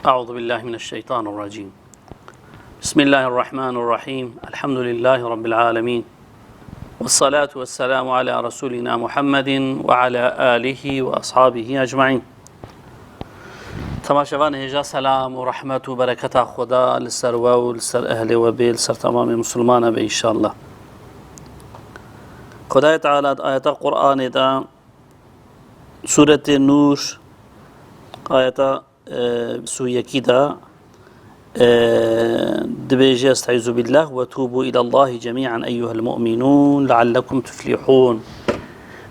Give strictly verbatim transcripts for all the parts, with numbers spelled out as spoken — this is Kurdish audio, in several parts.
أعوذ بالله من الشيطان الرجيم. بسم الله الرحمن الرحيم. الحمد لله رب العالمين. والصلاة والسلام على رسولنا محمد وعلى آله وأصحابه أجمعين. Temaşevan hêja selam û rehmet û bereketa Xweda li ser we û li ser ehlê we bê, li ser temamê misilmana be înşallah. Xwedayê Teala di ayeta Qur'anê de, Sûretê Nûr, ayeta, e, sû yekî de, e, dibêje, "Estaizu billah ve tubu ilallahi cemi'an eyyuhel mu'minun leallekum tuflihun."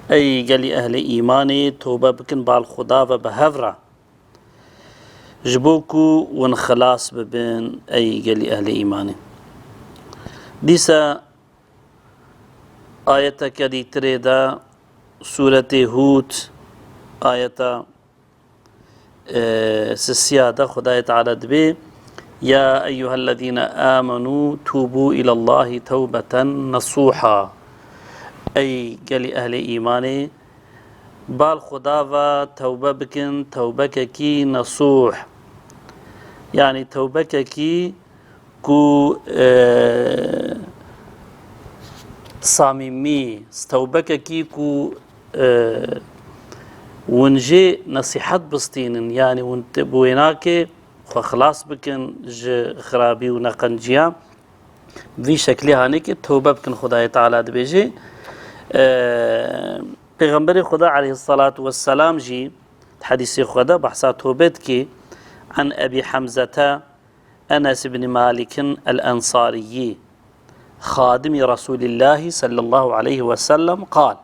Ey gelî ehlê îmanê, tobe bikin bal Xuda ve bi hev re, ji bo ku hûn xilas bibin, ey gelî ehlê îmanê. Dîsa ayeteke dîtirê de, Sûretê Hûd, ayeta, e, sisiya de Xwedayê Teala dibê, "Ya eyyuhellezîne âmenû tûbû ilallahî tewbeten nesûha." Ey gelî ehlê îmanê, bal Xuda ve tewbe bikin, tewbekekî nesûh. Yanî tewbekekî ku, e, samîmî, tewbekekî ku, e, hûn jê nesîhet bistînin, yanî hûn te-, bi wê nake xwe xilas bikin ji xirabî û neqenciya. Vî şeklî hanekê tewbe bikin, Xwedayê Teala dibêje. E, Pêxemberê Xweda aleyhissalatu vesselam jî di hedîsê xwe de behsa tewbe dike. An Ebî Hemzete Enes ibn Malikin el-Ensariyî, xadimî Resulîllahî sallallahu aleyhi ve sellem, qal.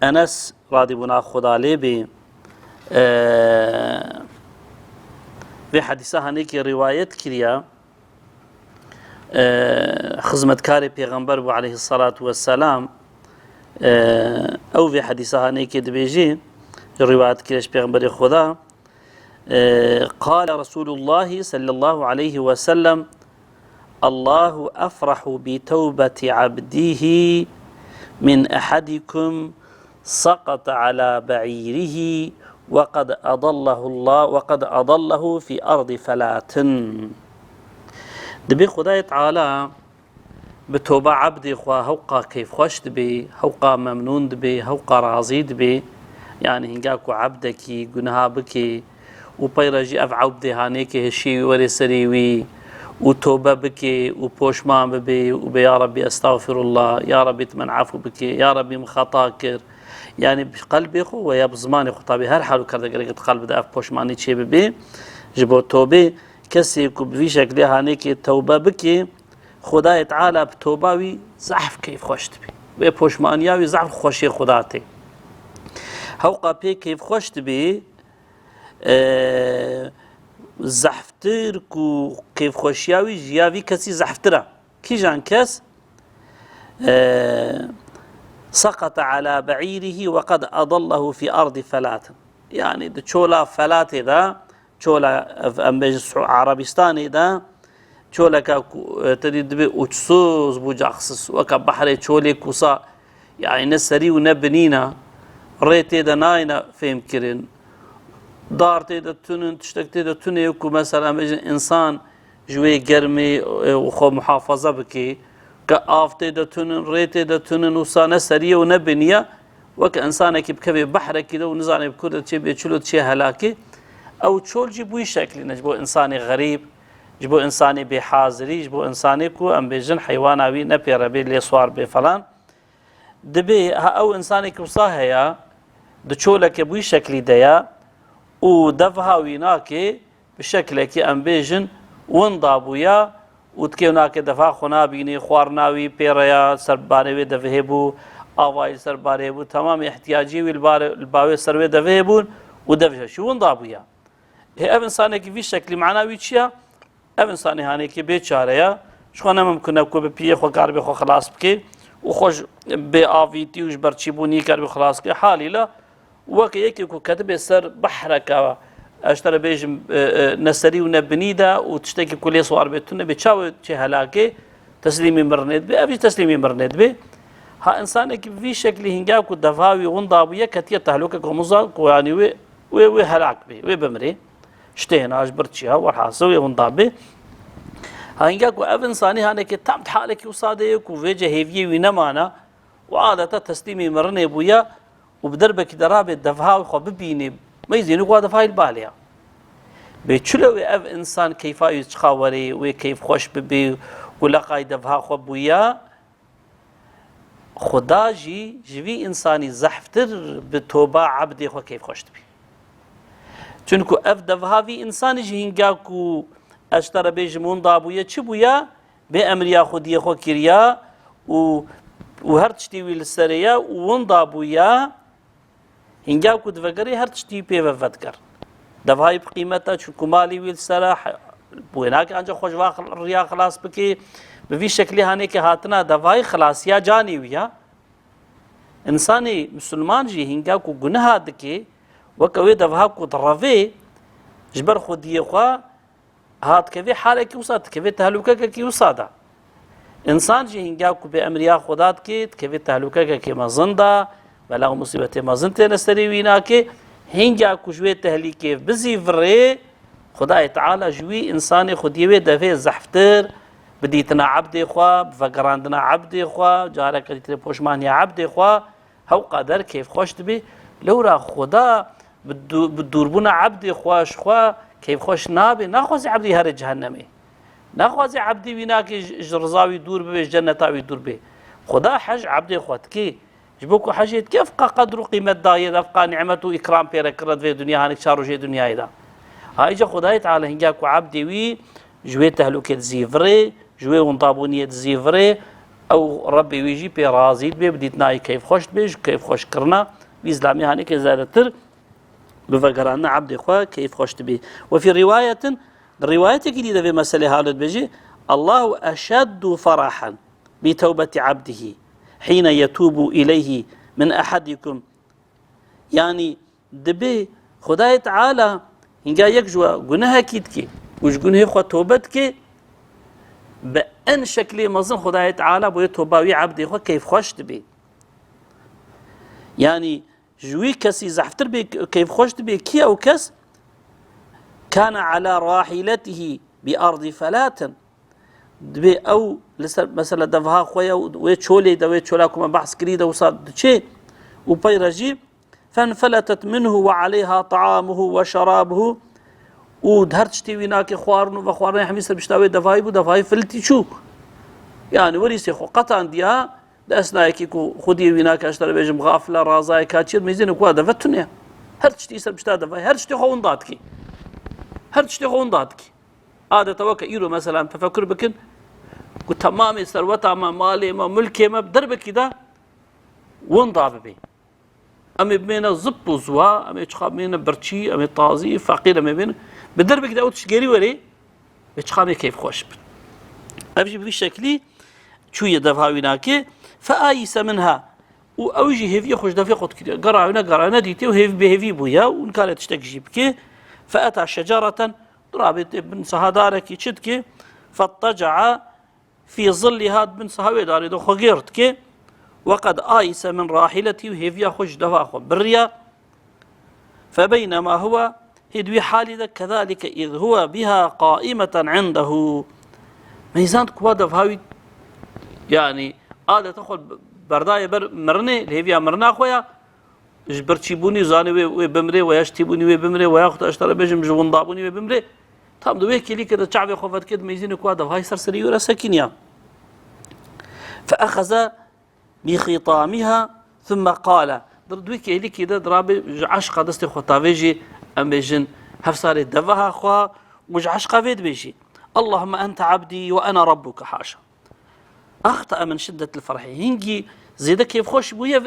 Enes radîbûna Xuda lê bê, e, vê hedîsa hanekê rîwayet kiriya, e, xizmetkarê Pêxember bû aleyhissalatu vesselam, e, ew vê hedîsa hanekê dibêjî, rîwayet kiriş Pêxemberê Xuda, Ee, qale Resulullahi sallallahu aleyhi ve sellem, "Allahu efrahu bi tevbeti abdihi min ehadikum sakata ala ba'irihi ve kad adallahu Allah, ve kad adallahu fi ardi felatin." Dibê Xwedayê Teala bi toba ebdê xwe hewqa keyfxweş dibê, hewqa memnûn dibê, hewqa razî dibê. Yanî hinga ku ebdekî guneha bike û peyre jî ev ebdê hanêkê hişê wî were serê wî û tobe bike û poşman bibe û bê, "Ya Rabbî, estexfirullah, ya Rabbî, tu min efû bike, ya Rabbî, min xeta kir." Yanî bi qelbê xwe we ya bi zimanê xwe, tabî her hal û kerde gerek di qelb de ev poşmanî çê bibe. Ji bo tobê kesê ku bi vî şeklê hanêkê tewbe bike, Xwedayê Teala bi toba wî zehf keyfxweş dibe. Wê poşmaniya wî zehf xweşiyê Xweda tê. Hewqa pê keyfxweş dibe, e, zehftir ku keyfxweşiya wî ji ya vî kesî zehftir e. Kîjan kes, e, sakata ala ba'îrihi ve kad adallahu fi ardi felatin. Yanî di çola felatê de, çola, ev, em bêjin Sî-, Erebistanê de, çoleka ku, e, te dî dibê uçsuz bucaksız, weka behrê çolê kusa, yanî ne serî û ne binî ne, rê tê de nayne fêhm kirin, dar tê de tunin, tiştek tê de tune ye ku mesela em bêjin însan ji wê germê, e, xwe muhafaza bike, ke av tê de tunin, rê tê de tunin, wisa ne serî ye û ne binî ye, weke însanekî bikevê behrekî de û nizane bi kur de çê bê çilo çê helakê. Ew çol jî bûyî şeklî ne ji bo însanê xerîb, ji bo însanê bêhazirî, ji bo însanê ku em bêjin heywana wî ne pê re bê, lê swar bê falan. Dibê ha ew însanekî wisa heye, di çoleke bûyî şeklî de ye û devha wî nake, bi şeklekî em bêjin winda bûya û dikê û nake defa xwe nabînî, xwarina wî pê re ya, ser barê wê devihê bû, avayî li ser barê bû, temamê ihtiyaciyê wî li barê, li bawê ser wê devihê bûn û dev ji winda bûya. Hê ev însanekî vî şeklî mana wî çi ya? Ev însanê hanekî bê çare ya. Ji xwe ne mimkun e ku bi piyê xwe karibê xwe xilas bike û xwe ji bê avîtî û ji berçîbûnî karibê xilas bike. Halîla weke yekê ku ketibê ser behreke, ez ji te re bêjim, e, e, ne serî û ne binî de û tiştekî ku lê swar bê tune bê, çawa çê helakê, teslîmî mirinê dibe, ev jî teslîmî mirinê dibe. Ha însanekî bi vî şeklî hinga ku devha wî winda bûye, ketiye tehlûkek omuza ku yanî wê, wê, wê helak bê, wê bimirê. Ştê hêna ji birçiya, werhasil wê winda bê. Ha, hinga ku ev insanî hanekê tam di halekî wisa de ye ku vêce hêviyê wî nemana û adeta teslîmî mirinê bûye û bi derbekî de rabê devha xwe bibînê, meyzînî ku devayî li balê ya. Bê çilo wê ev insan keyfa wî çiqa werê, wê keyfxweş bibê, ku leqay devha xwe bûya, Xuda jî ji vî însanî zehftir bi toba ebdê xwe keyfxweş dibî. Çunku ev devha vî însanî jî hinga ku ez ji te re bêjim winda bûye, çi bûye? Bê emriya Xwediyê xwe kiriya û, û her tiştî wî li serê ye û winda bûye. Hinga ku divegerê her tiştî pê ve vediger. Devayî bi qîmet e, çunku malî wî li ser e, he-, wê nake ancak xwe ji va xil-, riya xilas bike. Bi vî şeklî hanêkê hatina devayî xilasiya canê wî ya. Însanê misilman jî hinga ku guneha dike, weke wê devha ku direvê, ji ber xwediyê xwe, Ha, dikevê halekî wisa, dikevê tehlûkekekî wisa de. Însan jî hinga ku bê emriya Xuda dikê, dikevê tehlûkekekê mezin de, bela û musîbetê mezin têne serê wî nake. Hinga ku ji wê tehlîkê bizîvirê, Xudayê Teala ji wî însanê xwediyê wê devê zehftir, bi dîtina ebdê xwe, bi vegerandina ebdê xwe, careke dîtirê poşmaniya ebdê xwe, Hewqader keyfxweş dibê. Lewra Xuda bi dû-, bi dûrbûna ebdê xwe ji xwe keyfxweş nabe. Naxwaze ebdî here cehennemê. Naxwaze ebdî wî nake ji, ji riza wî dûr bibe, ji cenneta wî dûr bê. Xuda hej ebdê xwe dike. Ji bo ku hejê dike, evqa qedr û qîmet daye, evqa nîmet û îkram pê re kire di vê dinya, hanik çar rojê dinyayê de. Ha, îca Xudayê Teala hinga ku ebdê wî ji wê tehlûkê dizîvirê, ji wê windabûniyê dizîvirê, ew Rebbê wî jî pê razî dibe, bi dîtinayî keyfxweş dibe, ji keyfxweşkirina wî zilamî hanekê zêdetir bi vegerandina ebdê xwe keyfxweş dibe. Ve fî riwayetin, di riwayetekî dî de vê meselê halo dibêje, "Allahu eşeddu ferahan bi tewbeti abdihi hîne yetubu ileyhi min ehadikum." Yanî dibê Xudayê Teala hinga yek ji we gunehekî dike û ji gunehê xwe tobe dike, bi en şeklê mezin Xudayê Teala boyê toba wî ebdê xwe keyfxweş dibê. Yanî ji wî kesî zehftir bê keyfxweş dibê kî ew kes? Kana ala rahiletihi bi ardi felatin. Dibê ew li ser mesela devha xwe ye û wê çolê de, wê çola ku me behs kirî de wisa diçê û pey re jî fenfeletet minhu ve aleyha taamuhu ve şerabuhu û her tiştê wî nake xwarin û vexwarinê hemî ser pişta wê devayî bû, devayî filtî çû. Yani werîsê xwe qetandiya, di esnayekî ku xwediyê wî nake, ez te re bêjim, xafile, razayê ka çir, mêzînê ku deve tune. Her tiştî ser pişta devayî, her tiştê xwe winda dikî. Her tiştê xwe winda dikî. Adeta weke îro, mesela, em tefekur bikin ku temamê serweta me, malê me, milkê me bi derbekî de winda bibê. Em ê bimêne zip û ziwa, em ê çiqa bimêne birçî, em ê tazî, feqîr em ê bimêne. Bi derbekî de ew tişt gêrî werê, ê çiqa em ê keyfxweş bin. Ev jî bi vî şeklî çûye devha wî nake. Fe ayîse minha. Û ew jî hêviyê xwe ji devê xwe dikiriye. Gera wî ne, gera nedîtiye û hêv-, bêhêvî bûye û nikare tiştek jî bike. Fe eta şecereten, durabê tê bin sehadarekî çi dike? Fettaca'a fî zilliha, di bin sehawê darê de xwe gêr dike. Weqed ayîse min rahîletî, û hêviya xwe ji deva xwe biriya. Febeynema huwe, hê di wî halî de, kezalike îz huwe biha qaîmeten indehu. Meyzand ku wa devha wî, yanî adeta xwe berdaye ber mirinê, li hêviya mirina xwe ya, ji birçîbûnî zanê wê, wê bimrê, we ya ji tîbûnî wê bimrê, we yaxud ez te re bêjim ji windabûnî wê bimrê. Tam di wê kêlîkê de çavê xwe vedikê, di mêzînê ku wa devhayî ser serî wê re sekiniya. Fe exeze bi xîtamiha thumme qale. Di, di wê kêlîkê de dirabê ji eşqa destê xwe tavêjî, em bêjin, hevsarê deveha xwe û ji eşqa vê dibêjî. Allahümme ente abdî ve ene rabbuke, haşa. Axta min şiddetil ferhî. Hingî zêde kêfxweş bûye,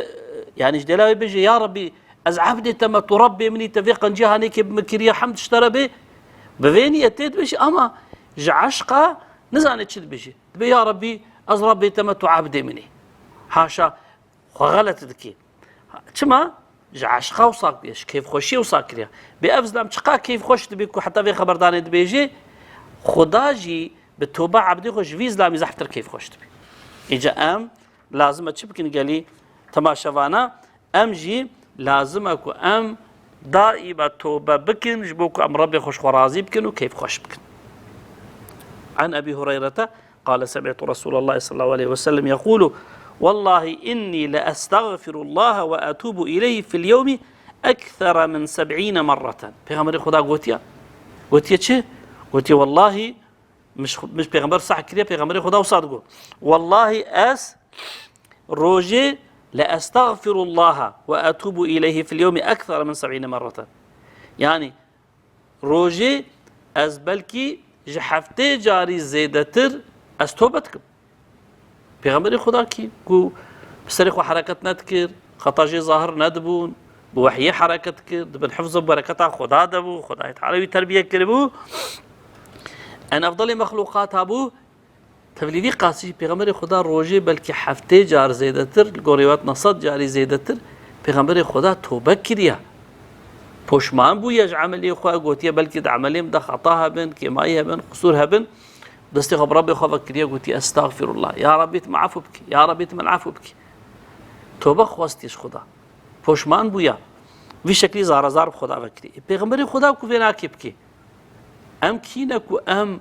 yanî ji dêla wê bêje, ya Rebbî, ez ebdê te me, tu Rebbê min î, te vê qenciya hanêkê bi min kiriye, hemd ji te re bê. Bi vê niyetê dibêje, ama ji eşqa nizane çi dibêje. Dibê, ya Rebbî, ez Rebbê te me, tu ebdê min î. Haşa, xwe xelet dike. Çima? Ji eşqa wisa kiriye, ji kêfxweşiyê wisa kiriye. Bê ev zilam çiqa kêfxweş dibe ku heta vê xeberdanê dibêje, Xuda jî bi toba ebdê xwe ji vî zilamî zehftir kêfxweş dibe. Îca em lazim e çi bikin gelî temaşevana? Em jî lazim e ku em Daîma tobe bikin, ji bo ku em Rebbê xwe ji xwe razî bikin û keyfxweş bikin. An Ebî Hureyrete, qale semîtu Resûlallahî sallallahu aleyhi ve sellem yekûlu, wallahî innî le estexfirullaha ve etûbu ileyhi fil yewmî ekthera min seb'îne merreten. Pêxemberê Xweda gotiye, gotiye çi? Gotiye, wallahî, min ji, min ji Pêxember sah kiriye, Pêxemberê Xweda wisa digot, wallahî ez rojê le estexfirullaha ve etûbu ileyhi fil yewmî ekthera min seb'îne merreten. Yanî, rojê ez belkî ji heftê carî zêdetir ez tobe dikim. Pêxemberê Xweda kî ku bi serê xwe hereket nedikir, xeta jê zahir nedibûn, bi wehyê hereket dikir, di bin hifz û bereketa Xweda de bû, Xwedayê Teala wî terbiye kiribû. En efdalê mexlûqata bû, tevlî vî qasî jî Pêxemberê Xweda rojê belkî heftê car zêdetir, li gor rêwayetna sed carî zêdetir, Pêxemberê Xweda tobe kiriye. Poşman bûye ji emelê xwe, gotiye, belkî di emelê min de xeta hebin, kêmayî hebin, qisûr hebin. Destê xwe bi Rebbê xwe vekiriye, gotiye, estexfirullah. Ya Rebbî, tu min efû bikî. Ya Rebbî, tu min efû bikî. Tobe xwestiye ji Xweda. Poşman bûye. Vî şeklî zare zar bi Xweda vekiriye. Pêxemberê Xweda ku vê nakê bikê. Em kî ne ku em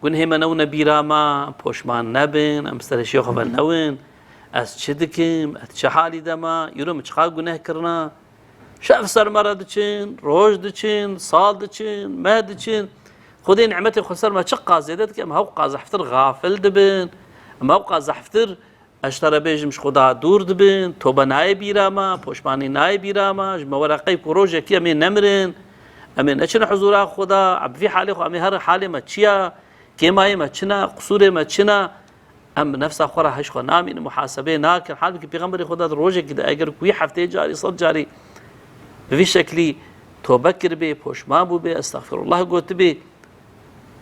gunhê me newne bîra me, em poşman nebin, em ser hişê xwe venewin. Ez çi dikim? Ez çi halî de me? Îro min çiqa guneh kirina? Şev ser me re diçin, roj diçin, sal diçin, meh diçin. Xwedê nîmetê xwe ser me çiqa zêde dike, em hewqa zehftir xafil dibin. Em hewqa zehftir, ez ji te re bêjim, ji Xweda dûr dibin, tobe nayê bîra me, poşmanî nayê bîra me, ji me were qey ku rojekî em ê nemirin, em ê neçin huzûra Xweda, em bi vî halê xwe, em ê her halê me çi ya, kêmayê me çi ne, qisûrê me çi ne, em bi nefsa xwe re hej xwe namînin, muhasebeyê nakin. Halbikî Pêxemberê Xweda di rojekî de eger ku wî heftê carî, sed carî bi vî şeklî tobe kiribê, poşman bûbê, estexfirullah gotibê,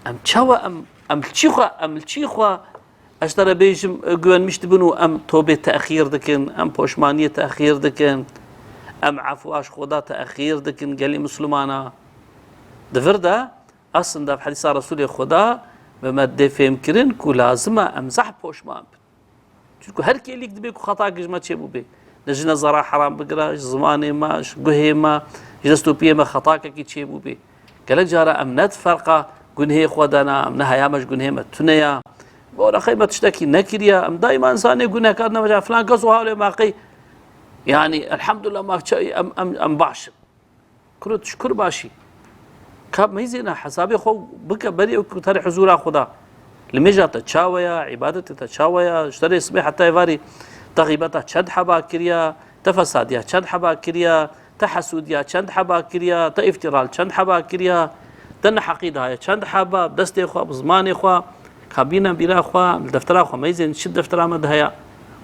em çawa, em, em li çî xwe, em li çî xwe Ez ji te re bêjim, e, güvenmiş dibin û em tobê texîr dikin, em poşmaniyê texîr dikin, em efwa ji Xweda texîr dikin, gelî Mislimana. Di vir de, aslında, bi hedîsa Resûlê Xweda, bi me dê fêhm kirin ku lazim e em zehf poşman bin. Çunku her kêlîk dibe ku xetakê ji me çêbûbê. Ne ji nezara heram bigire, ji zimanê me, ji guhê me, ji dest û piyê me xetakekî çêbûbê. Gelek cara em ne di ferqa gunhê xwe de ne, em ne heya me ji gunhê me tune ya. Bi orexey me tiştekî nekiriye, em daîma insanê gunehkar ne, filan kes û halê me qey. Yanî, elhamdulillah, me çi, em, em, em baş in. Kuro tu şikur başî. Ka meyzêne hesabê xwe bike berê ku terê huzûra Xweda. Limêja te çawe ya, îbadetê te çawe ya, ji terê sibê heta êvarî te xîbeta çend heba kiriya, te fesadiya çend heba kiriya, te hesûdiya çend heba kiriya, te îftîral çend heba kiriya, te neheqî daye çend heba, bi destê xwe, bi zimanê xwe, ka bîne bîra xwe, li deftera xwe meyzên çi deftera me de heye.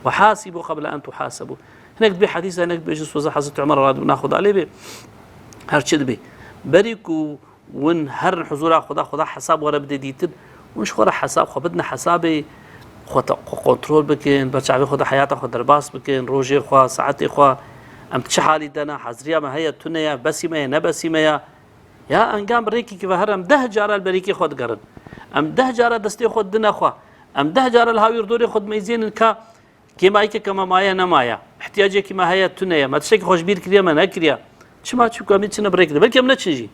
Ve hasîbû qebla en tuhasebû. Hinek dibê hedîs e, hinek dibêjin soza Hezretî Umer radî bina Xweda lê bê. Her çi dibê. Berî ku win herin huzûra Xweda, Xweda hesab were bide dîtin, win ji xwe re hesab xwe bidine hesabê, xwe te, xwe kontrol bikin, ber çavê Xweda heyata xwe derbas bikin, rojê xwe, saetê xwe, em çi halî de ne, haziriya me heye, tune ye, besî me ye, ne besî me ye. Ya engam rêkekî ve herin em deh cara li berîkê xwe digerin. Em deh cara destê xwe didine xwe. Em deh cara li hawîrdorê xwe dimeyzênin ka Kêmayîkeke me maye nemaye. Îhtiyacekî me heye tune ye. Me tiştekî xwe ji bîr kiriye me nekiriye. Çima? Çunku em ê çine bi rêk de. Belkî em neçin jî.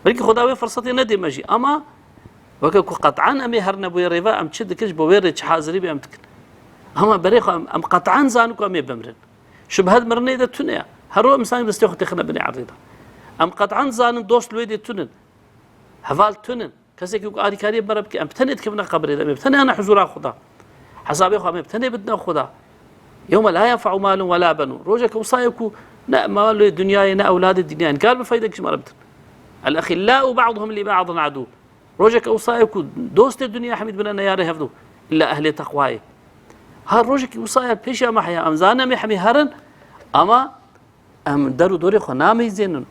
Belkî Xweda wê firsetê nedê me jî. Ama weke ku qet'an em ê herine bo wê rê ve, em çi dikin ji bo wê rê çi hazirî bê em dikin. Ama berê xwe em, em qet'an zanin ku em ê bimrin. Şubhet mirinê de tune ye. Her ro insanî destê xwe têxine binê erdê de. Em qet'an zanin dost li wê dê tunin. Heval tunin. Kesekî ku alîkariyê me re bike, em bi tenê dikevine qebrê de, em ê bi tenê hene huzûra Xweda. Hesabê xwe em ê bi tenê bidine Xweda. Yewme la yenfe'u malun we la benun. Rojeke wisa ye ku ne malê dinyayê, ne ewladê dinyayê nikar bi feydek ji me re bidin. El-exillâ'u ba'duhum li ba'din adû. Rojeke wisa ye ku dostê dinya hemî dibine neyarê hevdû. Îlla ehlê teqwayê. Ha rojekî wisa ye pêşiya me heye. Em zanin em ê hemî herin, ama Em der û dorê xwe nameyzênin.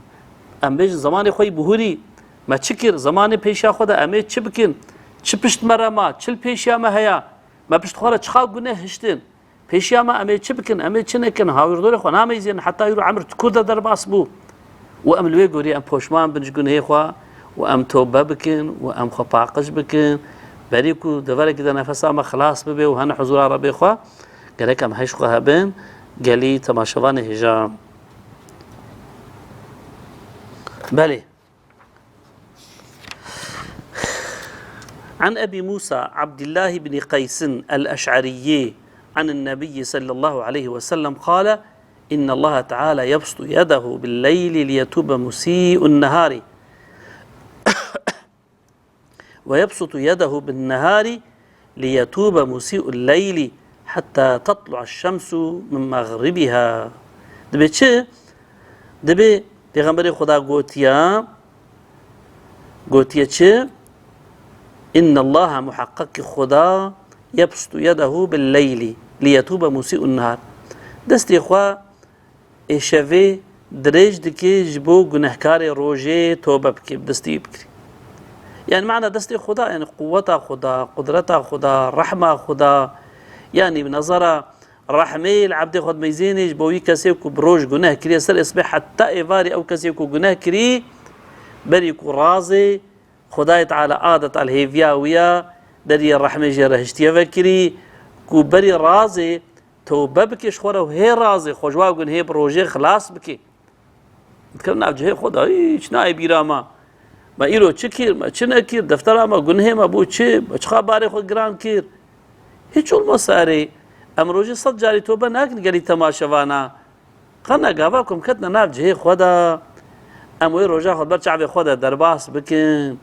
Em bêjin zemanê xwe yî bihûrî me çi kir? Zemanê pêşiya xwe de em ê çi bikin? Çi pişt me re ma? Çi li pêşiya me heye? Me pişt xwe re çiqa guneh hiştin? Pêşiya me em ê çi bikin? Em ê çi nekin? Hawîrdorê xwe nameyzênin. Heta îro emir tu kur de derbas bû. Û em li wê gorî em poşman bin ji gunehê xwe û em tobe bikin û em xwe paqij bikin. Berî ku deverekî de nefesa me xilas bibe û hene huzûra Rebê xwe. Gerek em hej xwe hebin, gelî temaşevanê hêja. Belê. عن أبي موسى عبد الله بن قيس الأشعري عن النبي صلى الله عليه وسلم قال: إن الله تعالى يبسط يده بالليل ليتوب مسيء النهار، ويبسط يده بالنهار ليتوب مسيء الليل حتى تطلع الشمس من مغربها. Dibê çi? Dibê Pêxemberê Xuda gotiya, gotiye çi? إن الله, muheqeq ki Xuda, يبسط يده بالليل ليتوب مسيء النهار. Destê xwe ê şevê dirêj dike ji bo gunehkarê rojê tobe bike, bi destî wî bikirî. Yani mana destê Xuda, yani quweta Xuda, qudreta Xuda, rehma Xuda, yani bi nezera rehmê li ebdê xwe dimeyzênê ji bo wî kesê ku bi roj guneh kiriye ser êsbê heta êvarî ew kesê ku guneh kirî, berî ku razê Xudayê Teala adeta li hêviya wî ya, deriyê rehmê jê re hiştiye vekirî, ku berî razê tewbe bike ji xwe re û hê razê xwe ji wa gunhê bi rojê xilas bike. Dikevin nav cihê xwe de, hîç nayê bîra me. Me îro çi kir, me çi nekir, deftera me gunhê me bû çi, me çiqa barê xwe giran kir. Hiç olmasa erê, em rojê sed carî tewbe nakin gelî temaşevana. Qe ne gava ku em ketine nav cihê xwe de, em wê roja xwe ber çavê xwe de derbas bikin.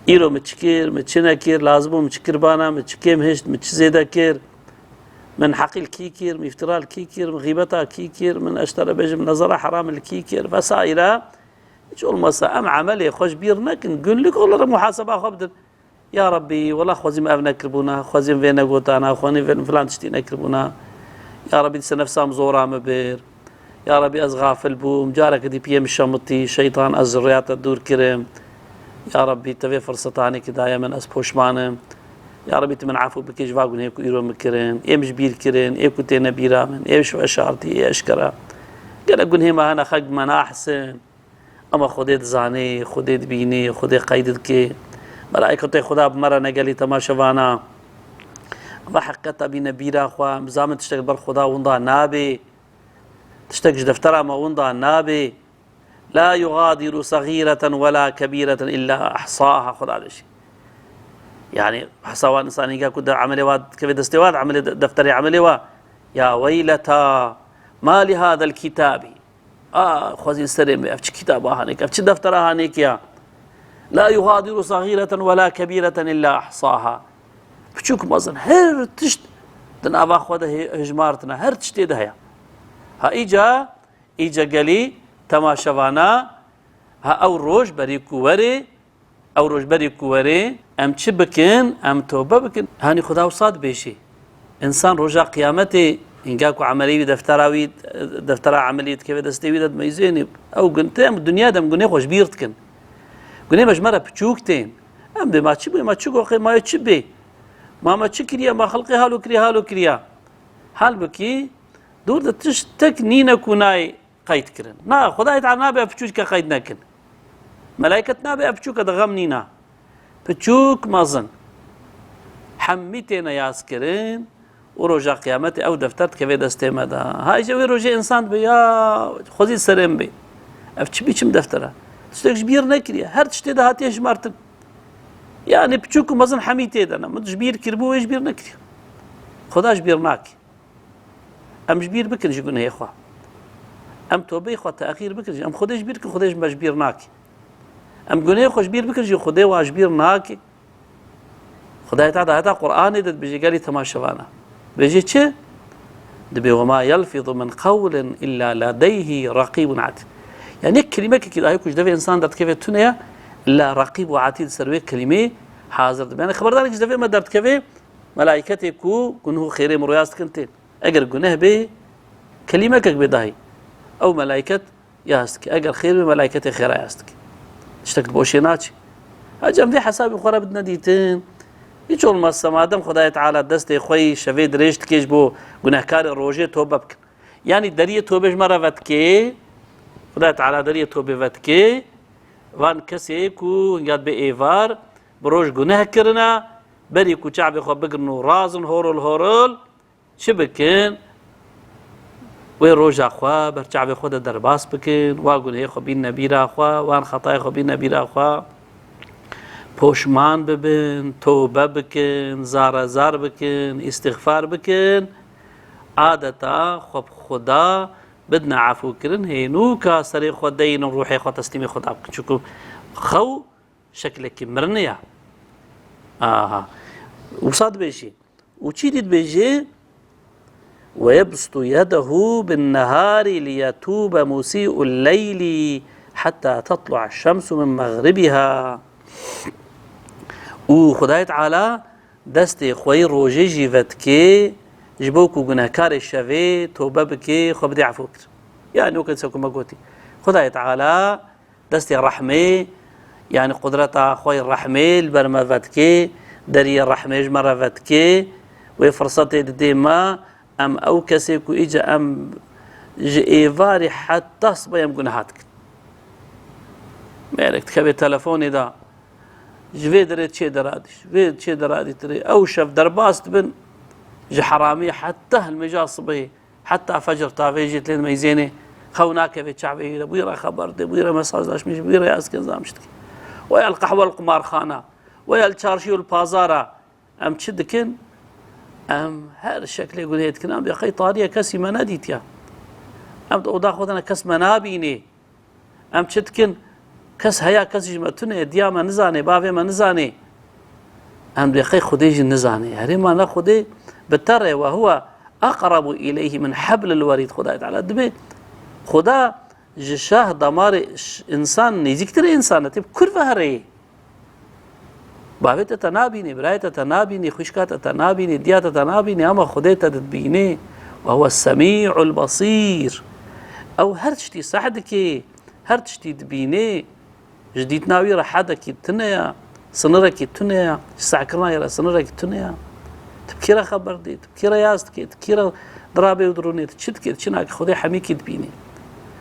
Îro min çi kir, min çi nekir, lazim bû min çi kirbana, min çi kêm hişt, min çi zêde kir, min heqî li kî kir, min îftira li kî kir, min xîbeta kî kir, min eştere bêjim nezera heram li kî kir vesaire. Hiç olmasa em emelê xwe ji bîr nekin, günlük olarak muhaseba xwe bidin. Ya Rabbî, wela xwezî min ev nekiribûna, xwezî min vê negotana, xwezî min filan tiştî nekiribûna. Ya Rabbî, dîsa nefsa min zora min bir. Ya Rabbî, ez xafil bûm, careke dî piyê min şemitî, şeytan ez ji rêya te dûr kirim. Ya Rabbî, te vê firsetanê ki daye min, ez poşman im. Ya Rabbî, tu min efû bike ji va gunhê ku îro min kirin, ê min ji bîr kirin, ê ku têne bîra min, ê ji veşartî, ê eşkera. Gelek gunhê me hene, xelk bi me nahsin. Ama Xwedê dizanê, Xwedê dibînê, Xwedê qeyd dike. Melaîketê Xuda bi me re ne gelî temaşevana. Ema heqîqeta bîne bîra xwe, em zanin tiştek ber Xuda winda nabê. Tiştek ji deftera me winda nabê. لا يغادر صغيرة ولا كبيرة إلا أحصاها, Xuda dibêje. Yani, hesa wan insanî ku de emelê wa dikeve destê wa, emelê de-, defterê emelê wa. يا ويلتى ما لهذا الكتاب. A, xwezî serê min, ev çi kitaba hanêk, ev çi deftera hanêk ya? لا يغادر صغيرة ولا كبيرة إلا أحصاها. Piçûk mezin, her tişt di nava xwe de hê-, hejmartine, her tiştê de heye. Ha îca, îca gelî temaşevana, ha ew roj berî ku werê, Ew roj berî ku werê, em çi bikin? Em tobe bikin. Hanî Xuda wisa dibêjî. Însan roja qiyametê, hînga ku emelê wî, deftera wî, deftera emelî dikeve destê wî de dimeyzênî. Ew gun-, tê em dinya de em gunê xwe ji bîr dikin. Gunê me ji me re piçûk tên. Em bê ma çi bû, ma çi goxê, ma yê çi bê? Ma me çi kiriye, ma xelqê halo kiriye, halo kiriye. Halbukî, dûr de tiştek nîne ku nayê qeyd kirin. Na, Xwedayê Teala nabe piçûçke qeyd nekin. Melaiket nabe ev piçûke de xem nîna. Piçûk mezin. Hemî têne yazkirin û roja qiyametê ew defter dikeve destê me de. Ha, îje wê rojê însan dibe, ya, xwezî serê min bê. Ev çi biçim defter e? Tiştek ji bîr nekiriye. Her tiştê de hatiye hejmartin. Yani piçûk û mezin hemî tê de ne. Min ji bîr kiribû, wê ji bîr nekiriye. Xweda ji bîr nake. Em ji bîr bikin ji gunehê xwe. Em tobeyê xwe texîr bikin. Em Xwedê ji bîr kin, Xwedê ji me ji bîr nake. Em gunehê xwe ji bîr bikin jî Xwedê wa ji bîr nake. Xwedayê Teala heta Qur'anê de dibêje gelî temaşevana. Dibêje çi? Dibê, "Ve ma yelfizu min qewlin illa ledeyhi reqîbun atîd." Yani yek kelîmekekî dahi ku ji devê însan derdikeve tune ye, illa reqîb û atîd ser wê kelîmeyê hazir dibe. Yani xeberdanek ji devê me derdikeve, melaîketê ku guneh û xêrê min rûyaz dikin tên. Eger guneh bê, kelîmekek bê dahî, ew melaiket yaz dike. Eger xêr bê, melaiketê xêra yaz dike. Tiştek di boşê naçe. Hacî em vê hesabê xwe re bidine dîtin. Hiç olmazsa madem Xwedayê Teala destê xwe yî şevê dirêj dike ji bo gunehkarê rojê tobe bikin. Yanî deriyê tobê ji me re vedike, Xwedayê Teala deriyê tobê vedike, van kesê ku hinga dibe êvar, bi roj guneh kirine, berî ku çavê xwe bigirin û razin horul horul, çi bikin? Wê roja xwe ber çavê xwe de derbas bikin, wa gunehê xwe bînine bîra xwe, wan xetayê xwe bînine bîra xwe. Poşman bibin, tobe bikin, zarezar bikin, îstixfar bikin. Adeta xwe bi Xuda bidine efûkirin, hênûka serê xwe deynin, ruhê xwe teslîmê Xuda bikin. Çunku xew şeklekî mirinê ya. Aha. Wisa dibêjî. Û çî dî dibêjî? "Ve yebsutu yedehu bin nehari liyetûbe musî'ul leyli hetta tetlu'a şemsu min mexribiha." Û Xudayê Teala destê xwe yî rojê jî vedikê, ji bo ku gunehkarê şevê tobe bikê, xwe bidê efû kir. Yani weke dîsa ku me gotî. Xudayê Teala destê rehmê, yani qudreta xwe yê rehmê li ber me vedikê, deriyê rehmê ji me re vedikê, wê firsetê didê me, em ew kesê ku îca em ji êvarî heta sibê em guneha dikin. Mêrek dikeve telefonê de, ji vê derê çê deradî, ji vê çê deradî tirê, ew şev derbas dibin, ji heramî heta hilmêja sibê. Heta fecr tavê jî lê meyzênê xew nakeve çavê wî re. Bûyî re xeber dê, bûyî re mesaj daşmîş, bûyî re yaz ken zamşt ki. Weya li qehwe li qumarxana, weya li çarşî û li pazara. Em çi dikin? Em her şeklê gunehê dikin. Em bê qey tarîye kesî me nedîtiya. Em di oda xwe de ne kes me nabînê. Em çi dikin? Kes heya, kes ji me tune, diya me nizanê, bavê me nizanê. Em dê qey Xwedê jî nizanê. Herê ma ne Xwedê bi te re we huwe aqrabu ileyhi min heblil werîd. Xwedayê Teala dibê Xweda ji şah damarê ş-, însan nêzîktir e, însan e, tê bi kur ve herê. Bavê te te nabînî, birayê te te nabînî, xwişka te te nabînî, diya te te nabînî, ama Xwedê te dibînî. Ve huwe semî'ul basîr. Ew her tiştî seh dikê, her tiştî dibînî. Ji dîtina wî re hedekî tune ya, sinirekî tune ya, ji sehkirina wî re sinirekî tune ya. Tu bi kî re xeber dê, tu bi kî re yaz dikê, tu kî re dirabê û dirûnê, tu çi dikê, tu çi nakê, Xwedê hemîkî dibînî.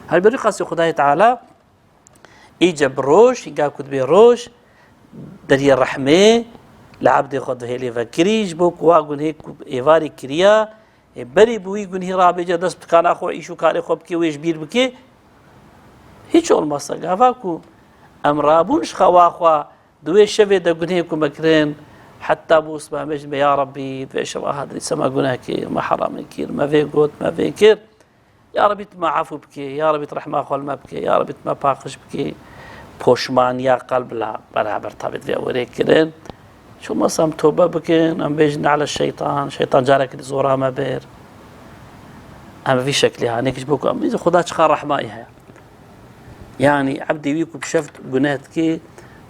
Her berî qasî Xwedayê Teala Îce bi roj, hînga ku dibê roj, deriyê rehmê li ebdê xwe dihêlê vekirî, ji bo ku wa gunhê ku êvarî kiriya, ê berî bi wî gunhî rabêje dest bi dikana xwe, îş û karê xwe bikê, wê ji bîr bikê. Hiç olmazsa gava ku em rabûn ji xewa xwe di wê şevê de gunhê ku me kirin, heta bû siba me jî me, ya Rebbî, di vê şeva hadirî se me guneh kir, me heramê kir, me vê got, me vê kir. Ya Rebî, tu me efû bikê, ya Rebî, tu rehma xwe li me bikê, ya Rebî, tu me paqij bikê. Poşmaniya qelb la beraber tabî divê wêrê kirin. Çû masa em tobe bikin, em bêjin ne'le şeytan, şeytan carekî di zora me bir. Em vî şeklî hanê ji bo ku em bêjin Xuda çiqa rehmayî heye. Yani ebdê wî ku bi şev guneh dikê,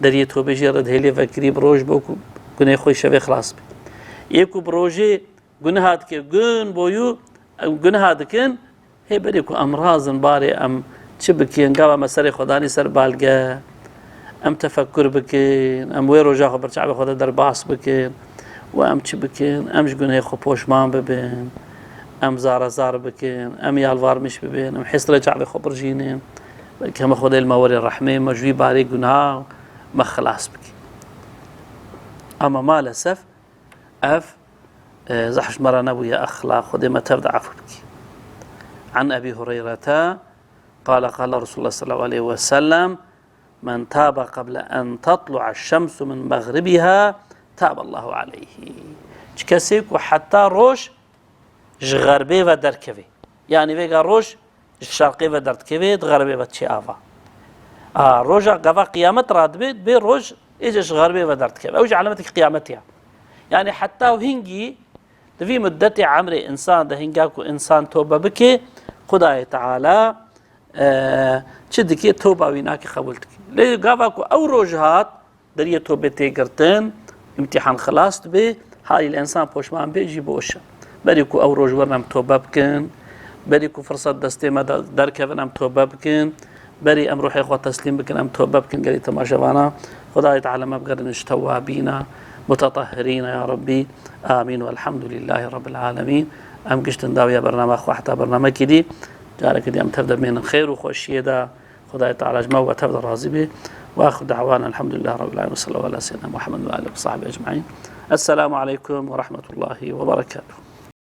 deriyê tobê jê re dihêlê vekirî bi roj bo ku gunê xwe şevê xilas bikê. Yê ku bi rojê Guneha dike, gun boyu em guneha dikin. Hê berê ku em razin barê em çi bikin, gava me serê xwe danî ser balge, em tefekkur bikin, em wê roja xwe ber çavê xwe de derbas bikin û em çi bikin, em ji gunehê xwe poşman bibin, em zarezar bikin, em yalvarmiş bibin, em hêstirê çavê xwe birjînin. Belkî heme Xwedê li me werê rehmê me ji wî barê guneha me xilas bike. Ama malesef, Ev, e, zehf ji me re nebûye, exla Xwedê me tev de efû bikî. An Ebî Hureyrete, qale, qale Resulullah sallallahu aleyhi ve sellem, "Men tabe qable en tetlu'a şemsu min mexribiha, taballahu aleyhi." Çi kesê ku heta roj ji xerbê ve derkevê. Yanî vêga roj ji şerqê ve derdikeve, di xerbê ve diçê ava. A, roja gava qiyamet radibê, dibê roj êce ji xerbê ve derdikeve. Ew jî elemetekî qiyametê ye. Yanî heta û hingî di vî muddetê emrê însan de, hinga ku însan tobe bike, Xwedayê Teala, e, çi dike, toba wî nake, qebûl dike. Lê gava ku ew roj hat, deriyê tobê tê girtin, îmtîhan xilas dibe, halî li însan poşman bê jî boş e. Berî ku ew roj werin em tobe bikin, berî ku firset destê me de derkevin em tobe bikin, berî em ruhê xwe teslîm bikin em tobe bikin, gelî temaşevana, Xwedayê Teala me bigerîne ji tewabîna, mutetahhirîna ya Rebbî. Amîn. Welhamdulîllahî Rebbîl alemîn. Em giştin dawiya bernama xwe heta bernamekî dî. Carekî dî em tev de bimînin xêr û xweşiyê de. Xwedayê Teala ji me û we tev de razî be. Ve axiru da'wana elhamdülillahi rabbil alemin. Sallallahu ala seyyidina Muhammed ve alihi ve sahbihi ecmaîn. Esselamu aleykum ve rahmetullahi ve berekatuhu.